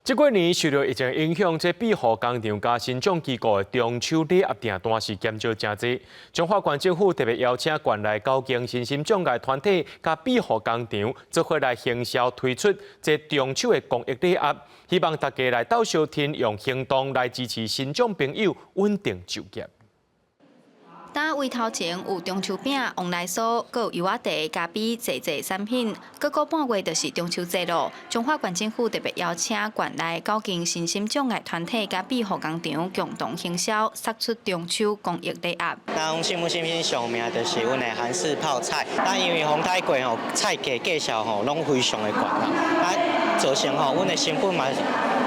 這幾年受著疫情影響，這庇護工場佮身障機構的中秋禮盒訂單是減少誠濟。彰化縣政府特別邀請縣內九間身心障礙團體佮庇護工場做伙來行銷推出這中秋的公益禮盒，希望大家來鬥相挺，用行動來支持身障朋友穩定就業。摊位頭前有中秋餅、旺來酥，閣有柚仔茶、咖啡、濟濟產品。閣過半月就是中秋節囉。彰化縣政府特別邀請縣內九間身心障礙團體佮庇護工場共同行銷，釋出中秋公益禮盒。那阮幸福心心上名就是阮的韓式泡菜，但因為風太過吼，菜價價數吼攏非常的懸啦，啊，造成吼阮的成本嘛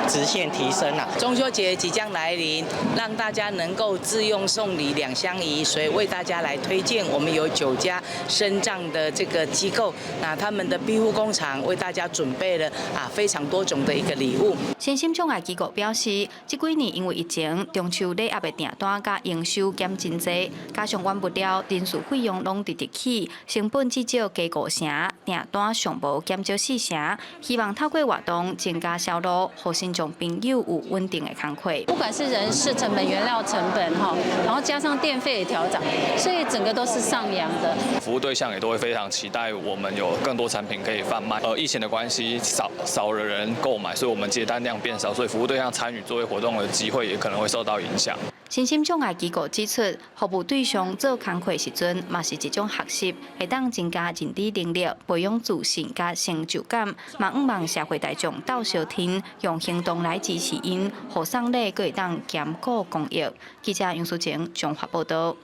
直線提升啦。中秋節即將來臨，讓大家能夠自用送禮兩相宜，所以為大家來推薦，我們有九家身障的這個機構，那他們的庇護工廠為大家準備了啊非常多種的一個禮物。身心障礙機構表示，這幾年因為疫情，中秋禮盒的訂單佮營收減真濟，加上原物料、人事費用攏直直起，成本至少加五成，訂單上無減少四成。希望透過活動增加銷路，予身障朋友有穩定的工課。不管是人事成本、原料成本哈，然後加上電費也調漲，所以整個都是上揚的。服務對象也都會非常期待我們有更多產品可以販賣。疫情的關係，少了人購買，所以我們接單量變少，所以服務對象參與作業活動的機會也可能會受到影響。身心障礙機構指出，服務對象做工課時陣，嘛是一種學習，會當增加認知能力，培養自信佮成就感。嘛，向望社會大眾鬥相挺，用行動來支持𪜶，予送禮閣會當兼顧公益。記者楊淑晴綜合報道。